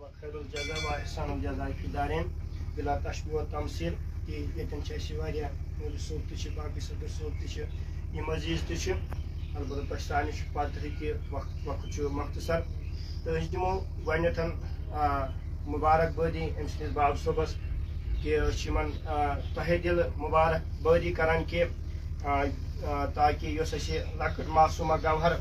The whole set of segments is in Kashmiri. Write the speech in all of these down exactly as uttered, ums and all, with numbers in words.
خیر الجزا و احسن الجزا کی دارین، بلا تشبیہ و تمثیل، کہ ییٚتٮ۪ن چھِ اَسہِ واریاہ مولوی صٲب تہِ چھِ، باقٕے صدر صٲب تہِ چھِ، یِم عزیٖز تہِ چھِ۔ البتہ تۄہہِ سارنٕے چھُ پَتہٕ ہٕے کہِ وقت، وقت چھُ مختصر۔ تہٕ أسۍ دِمو گۄڈٕنٮ۪تھ، آ، مُبارک بٲدی أمۍ سٕنٛدِس باب صٲبَس، کہِ أسۍ چھِ یِمَن، آ، تۄہہِ دِلہٕ مُبارک بٲدی کران کہِ، آ، آ، تاکہِ یۄس اَسہِ لۄکٕٹ معصوٗمہ گوہر،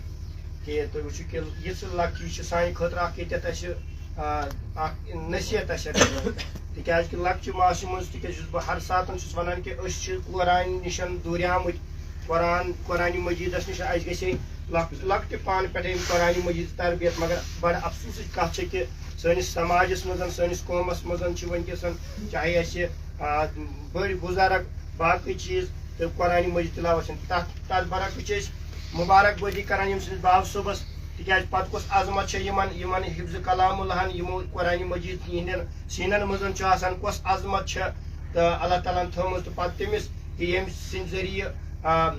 کہِ تُہۍ وٕچھِو کہِ یِژھ لۄکچی چھِ سانہِ خٲطرٕ اَکھ ییٚتٮ۪تھ اَسہِ، آ، اَکھ نصیحت آسہِ اَتھ منٛز۔ تِکیٛازِ کہِ لۄکچہِ معصوٗمہِ منٛز، تِکیٛازِ یُس بہٕ ہر ساتَن چھُس وَنان کہِ أسۍ چھِ قرآن نِش دوٗریمٕتۍ، قرآن، قرآنِ مجیٖدَس نِش، اَسہِ گژھِ ہے لۄک-، لۄکٹہِ پانہٕ پٮ۪ٹھَے قرآنِ مجیٖد تربیت، مگر بڑٕ افسوٗسٕچ کَتھ چھےٚ کہِ سٲنِس سماجس منٛز، سٲنِس قومس منٛز چھِ وٕنکیٚس، چاہے اَسہِ، آ، بٔڑۍ بُزرگ، باقٕے چیٖز تہٕ قرآنِ مجیٖد تلاوت چھِنہٕ۔ تَتھ، تَتھ برعکس چھِ أسۍ مُبارک بٲدی کران ییٚمہِ سٕنٛدِس باب صٲبس، تِکیٛازِ پتہٕ کۄس عظمت چھےٚ یِمن، یِمن حفظ کلام اللہن، یِمو قرآنِ مجیٖد یِہنٛدٮ۪ن سیٖنن منٛز چھُ آسان، کۄس عظمت چھےٚ تہٕ اللہ تعالیٰ ہن تھٲومٕژ تہٕ پتہٕ تٔمِس تہِ ییٚمہِ سٕنٛدِ ذٔریعہٕ، آ،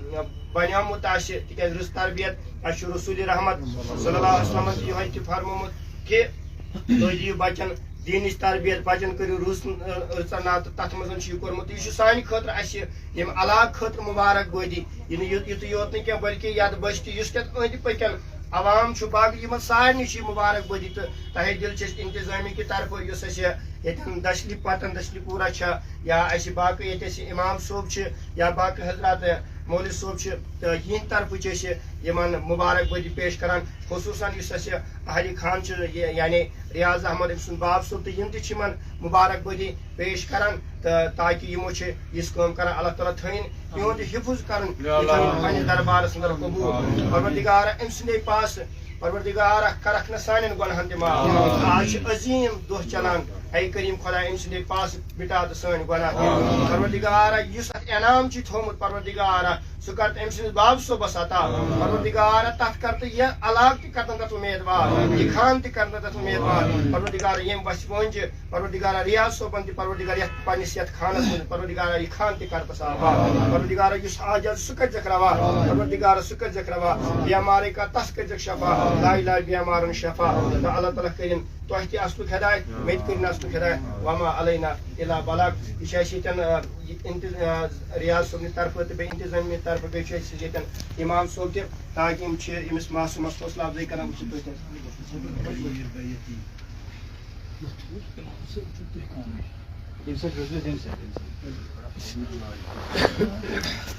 بنیومُت آسہِ، تِکیٛازِ رٕژ تربیت، اَسہِ چھُ رسول رحمت صلی اللہ علیہ وسلمن تہِ یِہوٚے تہِ فرمومُت کہِ تُہۍ دِیِو بچن دینٕچ تربیت، بچن کٔرِو رٕژ، آ، رٕژ عنایت، تہٕ تتھ منٛز چھُ یہِ کوٚرمُت۔ یہِ چھُ سانہِ خٲطرٕ، اَسہِ ییٚمہِ علاقہٕ خٲطرٕ مُبارک بٲدی، یہِ نہٕ یُت-، یُتُے یوت نہٕ کینٛہہ، بلکہِ یتھ بستی یُس تہِ اتھ أنٛدۍ پٔکۍ عوام چھُ، باقٕے یِمن سارنٕے چھُ یہِ مُبارک بٲدی۔ تہٕ تۄہہِ دِل چھِ أسۍ انتظامی کہِ طرفہٕ، یُس اَسہِ ییٚتٮ۪ن دشلی پتن دشلی پورہ چھےٚ، یا اَسہِ باقٕے ییٚتہِ اَسہِ امام صٲب چھِ، یا باقٕے حضرات مولوی صٲب چھِ، تہٕ یِہنٛدِ طرفہٕ چھِ أسۍ یِمن مُبارک بٲدی پیش کران، خصوٗصن یُس اَسہِ اہلِ خان چھُ، یہِ، یعنی ریاض احمد أمۍ سُنٛد باب صٲب، تہٕ یِم تہِ چھِ یِمن مُبارک بٲدی پیش کران، تہٕ تاکہِ یِمو چھِ یِژھ کٲم کران، اللہ تعالیٰ تھٲیِن یِہُنٛد یہِ حفظ کرُن، یہِ تھٲیِن پننِس دربارس اندر قبوٗل۔ پروردگارا، أمۍ سٕنٛدے پاسہٕ، پروردگارا، کرکھ نہٕ سانٮ۪ن گۄناہن تہِ معاف۔ آز چھِ عظیٖم دۄہ چلان، اے کریم خدا، أمۍ سٕنٛدے پاسہٕ مٹا تہٕ سٲنۍ گۄناہ تہِ۔ پروردگارا، یُس اتھ انعام چھُ تھوٚومُت، پروردگارا، سُہ کر تہٕ أمۍ سٕنٛدِس باب صٲبس عطا۔ پروردگارا، تتھ کر تہٕ یہِ علاقہٕ تہِ کر تہٕ تتھ امیدوار، یہِ خان تہِ کر تہٕ تتھ امیدوار۔ پروردگارا، ییٚمۍ وسہِ وٲنجہِ، پروردگارا، ریاض صٲبن تہِ، پروردگار، یتھ پننِس یتھ خانس منٛز، پروردگارا، یہِ خان تہِ کر تس آباد۔ پروردگارا، یُس حاجت سُہ کر زکھ روا، پروردگارا، سُہ کر زکھ روا، بیمارے کا تس کر زکھ شفا، لا علاج بیمارن شفا۔ تہٕ اللہ تعالیٰ کٔرِن تۄہہِ تہِ اصلُک ہدایت، مےٚ تہِ کٔرِن اصلُک ہدایت۔ وما علینا الا بلاغ۔ یہِ چھِ اَسہِ ییٚتٮ۪ن، آ، یہِ انت-، آ، ریاض صٲبنہِ طرفہٕ تہٕ بیٚیہِ انتظامیہ طرفہٕ بیٚیہِ چھُ اَسہِ ییٚتٮ۪ن امام صٲب تہِ، تاکہِ یِم چھِ أمِس معصوٗمس حوصلہٕ افزٲیی کران۔ وٕچھِو تُہۍ تہِ۔ ییٚمہِ سۭتۍ روزِ نہٕ تٔمۍ سۭتۍ، تٔمۍ سۭتۍ۔